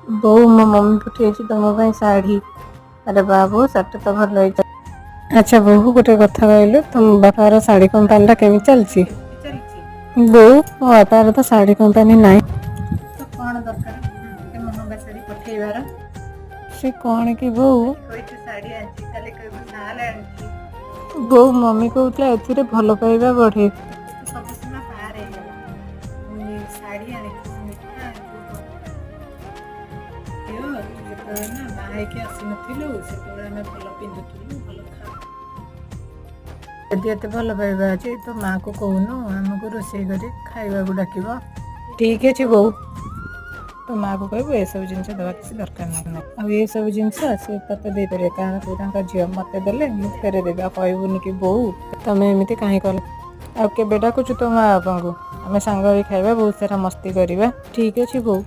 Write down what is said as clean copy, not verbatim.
ବୋଉ, ମୋ ମମି ପଠେଇଛି ତମ ପାଇଁ ଶାଢ଼ୀ। ଆରେ ବା ବୋଉ, ଶାଢ଼ୀଟା ତ ଭଲ ହେଇଛି। ଆଚ୍ଛା ବୋହୁ, ଗୋଟେ କଥା କହିଲୁ, ତମ ବାପାର ଶାଢ଼ୀ କମ୍ପାନୀଟା କେମିତି ଚାଲିଛି? ଚାଲିଛି। ବୋଉ, ମୋ ବାପାର ତ ଶାଢ଼ୀ କମ୍ପାନୀ ନାହିଁ। ତ କ'ଣ ଦରକାର ଏତେ ମହଙ୍ଗା ଶାଢ଼ୀ ପଠେଇବାର? ସେ କ'ଣ କି ବୋଉ, କହିଛୁ ଶାଢ଼ୀ ଆଣିଛି, କାଲି କହିବୁ ଶାଲ ଆଣିଛି। ବୋଉ, ମମି କହୁଥିଲା ଏଥିରେ ଭଲ ପାଇବା ବଢେ। ସବୁ ସୀମା ପାର ହେଇଗଲା। ଶାଢ଼ୀ ଆଣିଛୁ, ମିଠା ଆଣିଛୁ। ଝିଅ, ତୁ ଯେତେବେଳେ ନା ବାହା ହେଇକି ଆସିନଥିଲୁ, ସେତେବେଳେ ଆମେ ଭଲ ପିନ୍ଧୁଥିଲୁ, ଭଲ ଖାଉ। ଯଦି ଏତେ ଭଲ ପାଇବା ଅଛି, ତୋ ମାଆକୁ କହୁନୁ ଆମକୁ ରୋଷେଇ କରି ଖାଇବାକୁ ଡାକିବ। ଠିକ ଅଛି ବୋଉ, ତୋ ମାଆକୁ କହିବୁ ଏସବୁ ଜିନିଷ ଦେବା କିଛି ଦରକାର ନାହିଁ। ଆଉ ଏସବୁ ଜିନିଷ ସେ ତତେ ଦେଇପାରିବେ, କାରଣ ତୁ ତାଙ୍କ ଝିଅ। ମତେ ଦେଲେ ମୁଁ ଫେରେଇ ଦେବି। ଆଉ କହିବୁନି କି ବୋଉ, ତମେ ଏମିତି କାହିଁ କଲ। ଆଉ କେବେ ଡାକୁଛୁ ତୋ ମା ବାପାଙ୍କୁ? ଆମେ ସାଙ୍ଗ ହେଇ ଖାଇବା, ବହୁତ ସାରା ମସ୍ତି କରିବା। ଠିକ ଅଛି ବୋଉ।